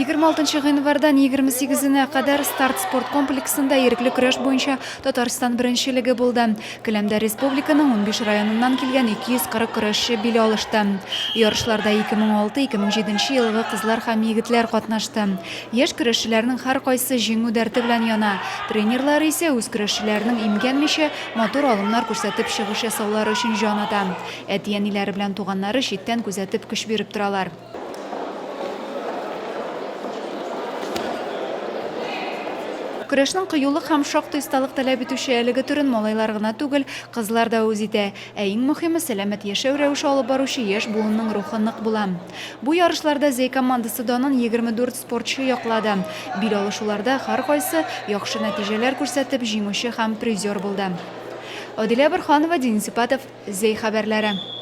26 гыйнвардан 28-енә кадәр Старт спорт комплексында ирекле көрәш буенча Татарстан беренчелеге булды. Келәмдә республиканың 15 районыннан килгән 240 көрәшче бил алышты. Ярышларда 2006-2007 елгы кызлар һәм егетләр катнашты. Яшь көрәшчеләрнең һәркайсы җиңү дәрте белән яна. Тренерлары исә үз көрәшчеләренең имгәнмичә, матур алымнар күрсәтеп чыгыш ясаулары өчен җан ата. Әти-әниләре белән туганнары читтән күзәтеп көч биреп торалар. Көрәшнең кыюлык һәм шактый осталык таләп итүче әлеге төрен малайлар гына түгел, кызлар да үз итә. Ә иң мөһиме, сәламәт яшәү рәвеше алып баручы яшь буынның рухы нык була. Бу ярышларда Зәй командасы данын 24 спортчы яклады. Бил алышуларда һәркайсы, яхшы нәтиҗәләр күрсәтеп, җиңүче һәм призер булды. Адилә Борһанова, Денис Ипатов, Зәй хәбәрләре.